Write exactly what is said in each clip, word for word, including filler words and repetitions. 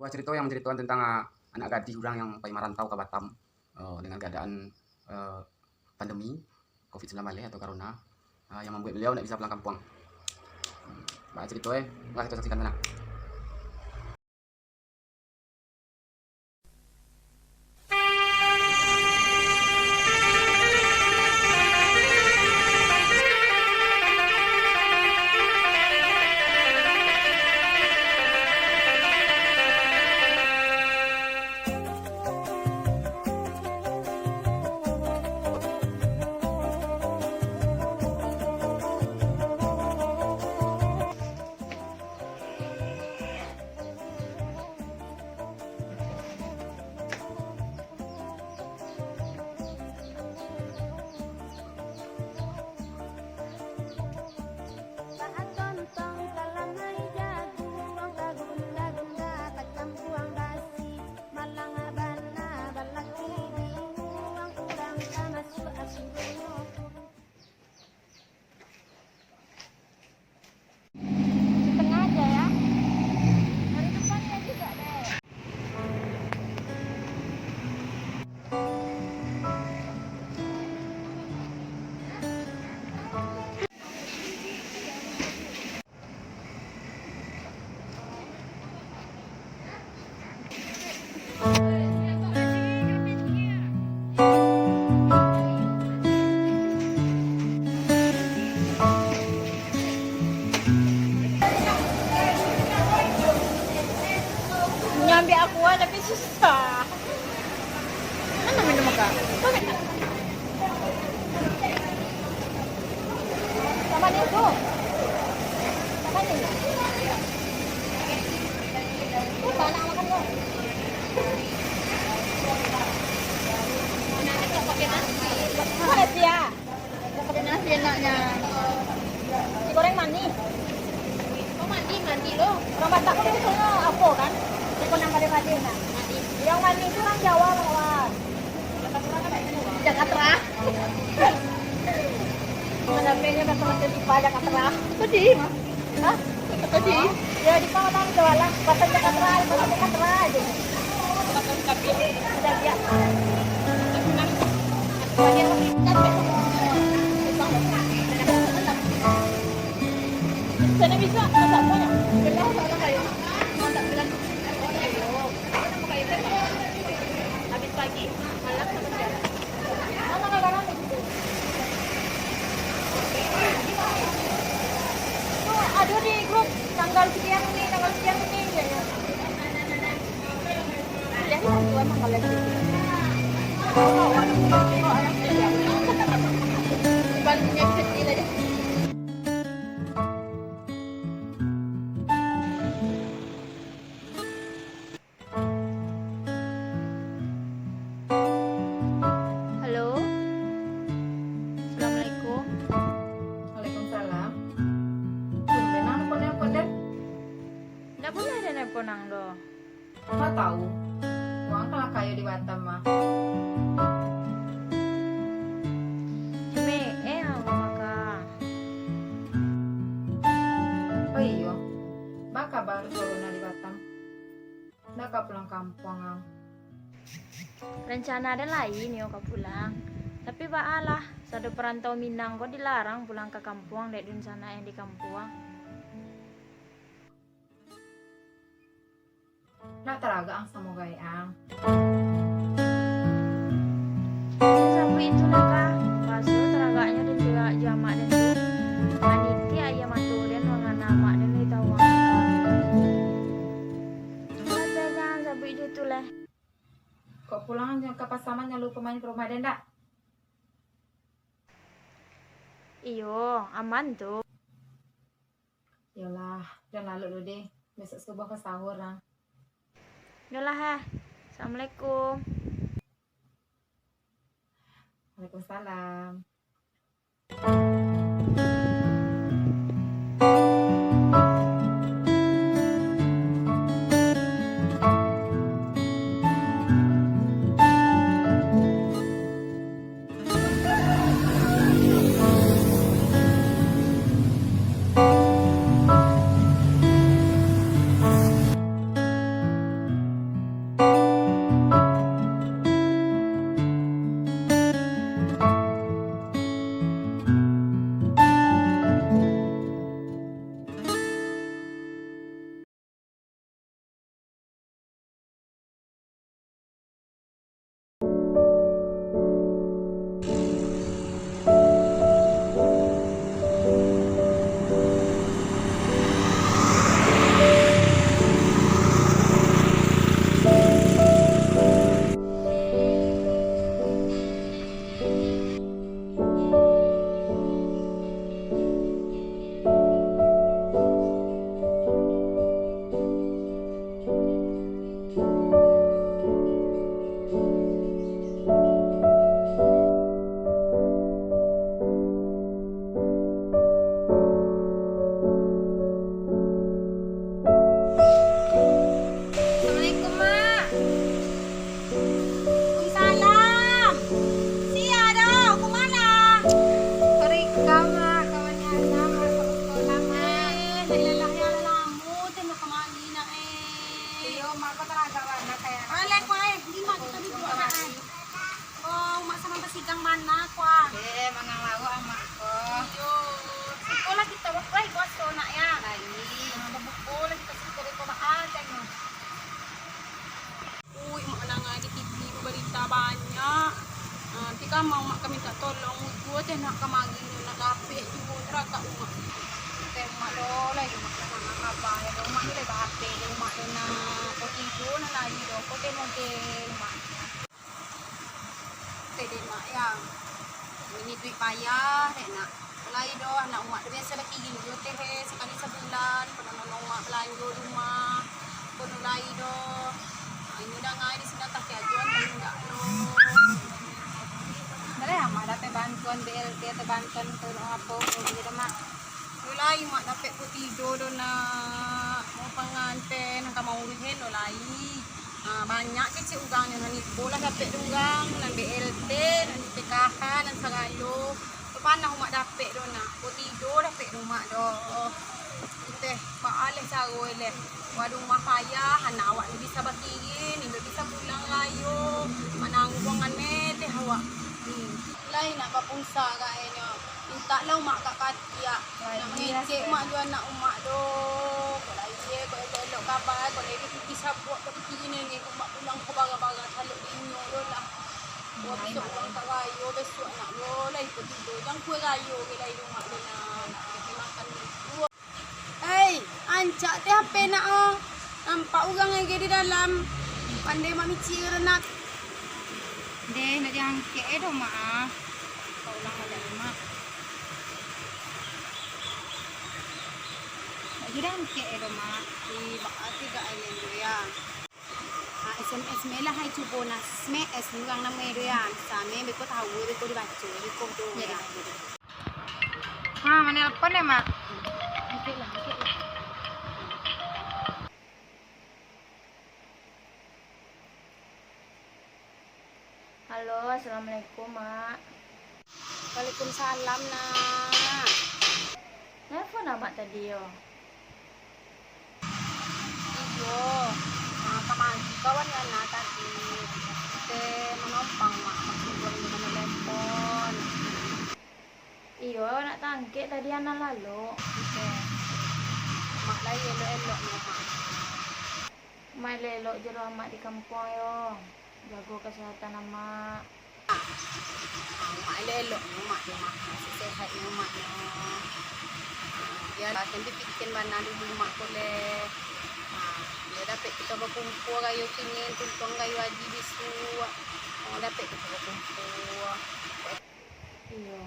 Carito yang menceritakan tentang, ah, anak gadih urang yang pai marantau ka Batam, eh, dengan keadaan, eh, pandemi covid sembilan belas atau corona, ah, yang membuat beliau ndak bisa pulang kampuang. Hmm, baa carito, eh? Mari kita saksikan sana. Setengah aja ya. Hari depan ya juga deh. Nyambi aku tapi susah. Mana minum, Kak? Sama ni tu. Sama ni. Tu banyak makan tu. Mana dia? Pakai nasi enaknya. Nasi goreng manih. Oh, manih, manih lo. Orang Batak tu biasanya apa kan? Dia pernah pada-pada nah. Manih. Yang manih tu orang Jawa, kawan. Jakarta. Mana pengen kata macam di Jakarta. Pedih, Mas. Hah? Tadi. Ya, di Padang tu lah. Pasal Jakarta, pasal Jakarta aja. Udah biasa. Sana bisa, masa punya. Habis pagi, malam sama siang. Ado di grup, tanggal sekian ni, tanggal sekian ni, ya, ya. Kuliah ni tentu emang kalau gitu. Baliknya kecil aja. Halo. Assalamualaikum. Waalaikumsalam. Tumben ang nelpon-nelpon den. Ndak buliah den nelpon ang doh. Ndak tahu. Wang kalah kayo di Batam mah. Cuma, eh, ang mah, Kak. Oh iyo. Ba kabar corona di Batam? Ndak ka pulang kampuang ang? Rencana den lain yo ka pulang. Tapi baa lah, sado perantau Minang ko dilarang pulang ka kampuang dek dunsanak yang di kampuang. Ndak taragak ang samo gaek ang? Jan sampai itu lah, Kak. Paso taragaknyo den jo, jo amak den tu. Manitiak aia mato den mangana amak den lai tahu ang, Kak. Lah, jan sabuik jo tu lah. Kok pulang jan ka Pasaman, jan lupo main ka rumah den dak? Iyo, aman tu. Iyolah, jan lalok dulu deh. Besok subuh ka sahur nah. Iyolah, eh. Assalamualaikum. Waalaikumsalam. Yo, mak ko taragak bana kayak. Alek, wah, eh, di mak kito duduak, nak, eh. Oh, mak sanang basigang bana, kuah. Eh, mangang lauak, mak ko. Yo, siko lah kito babuko puaso, nak, ya. Lai. Nah, babuko lah kito siko, beko baa, tengok. Ui, mak mandangar di T V tu barita banyak. Ah, tapi ka mau mak ka minta tolong, ujua teh nak kamari, nak lapeh juo, taragak umak. Teh umak do, lai umak lah nak kaba, yo do umak tu lai ba-H P, umak tu nak, ko tido nak lai do, ko teh mode umak. Teh dek nak, ya. Ini duit payah, dek nak. Lai doh, anak umak tu biaso lah kirim jo teh, eh, sakali sabulan, pado nolong umak balanjo di rumah, kono lai doh. Ah, inyo dangai di sinan, tapi ajuan tu indak doh. Baleh amak dapek bantuan B L T atau bantuan tu, apo, ko bia doh, Mak. Yo lai, mak dapek ko tido doh, nak. Mau panganten, ka mauruih lo lai. Ah, banyak kecek urang nyo nan ibo lah dapek dek urang, nan B L T, nan P K H, nan sagalo. Tu panah umak dapek do nak, ko tido dapek do umak do. Teh, baa leh caro leh. Waduh, rumah payah, anak awak ni bisa bakirin, indak bisa pulang rayo. Manangguang ane teh awak. Hmm. Lai nak bapunsa agaknyo. Mintaklah umak ka katiak. Nak mangecek umak jo anak umak do. Kok lai, kok elok-elok kaba, kok lai di pipih sabuak, kok di kiri nengek, kok umak pulang ko bara-bara, salok di inyo do lah. Wah, besok urang ka rayo, besok anak lo, lai ko tido, jangkua rayo ge lai di umak do nak, nak makan. Hei, ancak teh H P nak o. Nampak urang lagi di dalam. Pandai mamicik urang nak. Deh, nak diangkek eh doh, Mak, ah. Kau ulang baliak, Mak. Nak diangkek eh doh, Mak. Di baka tiga aja dulu ya. Ah, S M S me lah, hai cubo nah. S M S urang namo e doh ya. Same beko tahu, beko dibaco, beko doh ya. Ha, manelpon ya, Mak? Angkek lah, angkek lah. Halo, assalamualaikum, Mak. Waalaikumsalam, Nak. Nelpon Amak tadi yo? Iyo, ah, kamari kawan Yana tadi. Teh manompang, Mak, maksud urang di mano telepon. Iyo, nak tangkek tadi Ana lalok. Oke. Mak lai elok-elok ni, Mak. Mak elok-elok jo lo Amak di kampuang yo. Jago kasehatan Amak. Mak elok-elok ni, Mak, di rumah. Masih sehat ni, Mak, no. Yo lah, kan dipikian bana dulu, Mak, ko leh. Nah, yo dapek kito bakumpua rayo kini, tuntuang rayo aji bisuak. Oh, dapek kito bakumpua. Iyo.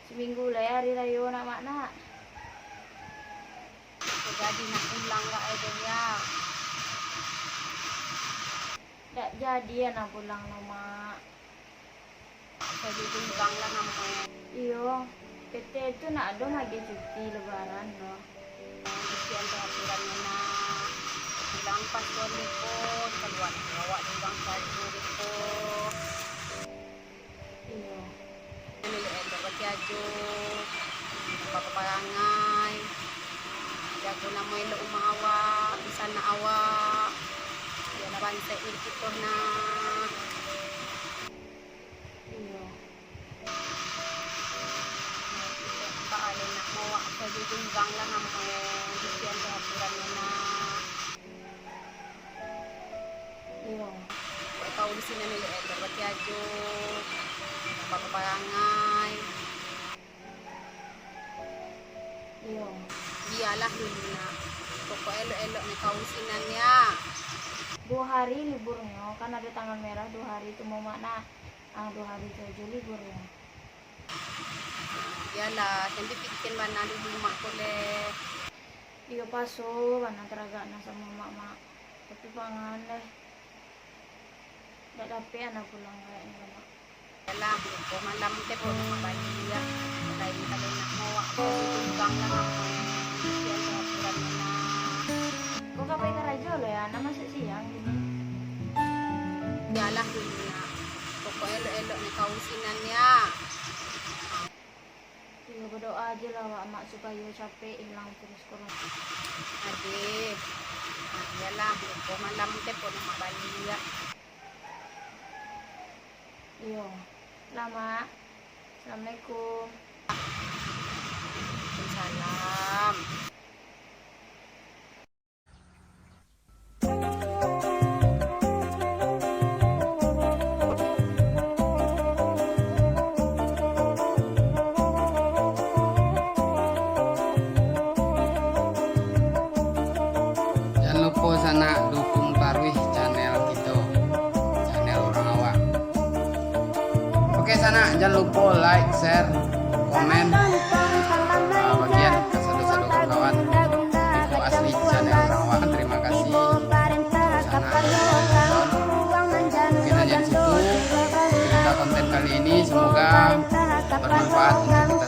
Saminggu lai hari rayo nak, Mak, nak. Jadi nak pulang gak ai, Dek, ya? Dak jadi Ana pulang lo, Mak. Jadi tunggang lah namo e. Iyo, P T tu nak ado magiah cuti lebaran lo. Cuti antara bulan Ana. Bilang pas bulan depo, kaluar awak tunggang sajo depo. Iyo. Elok-elok bakiajo, baparangai, jago namo elok umah awak, dunsanak awak, bialah bansaik milik kito nah. Iyo. Kito baa lo nak mawak sajo tunggang lah namo e, bisian jo aturan nah. Iyo. Kau di sinan elok-elok bakiajo, baparangai. Iyo. Bialah dulu nak. Pokok elok-elok ni kau di sinan ya. Duo hari liburnyo, kan ado tanggal merah duo hari tu, Mak, nak. Ah, duo hari tu ajo liburnyo. Bialah, jan dipikian bana dulu Mak ko leh. Iyo, paso bana taragak nah samo Mak, Mak. Tapi pangan leh. Dak dapek Ana pulang kayaknyo, Mak. Yalah, lupo malam teh pun Mak baliak. Lain kali nak mawak ko tunggang lah, Mak. Kasian lah, kurang enak. Ko ka pai karajo lo ya, Ana masuak siang kini. Yalah, Dunia. Pokok elok-elok ni kau sinan ya. Iyo, Doa je lah awak, Mak, supayo capek ilang virus corona. Ade, nah, iyolah, lupo malam telepon Mak baliak. Iyo. Lah, Mak. Assalamualaikum. Waalaikumsalam. Jan lupo sanak dukung taruih channel kito, channel urang awak. Oke sanak, jan lupo like, share, komen, ah, bagian ka sado-sado kawan. Iko asli channel urang awak. Terima kasih sanak. Mungkin hanya di situ cerita konten kali ini. Semoga bermanfaat untuk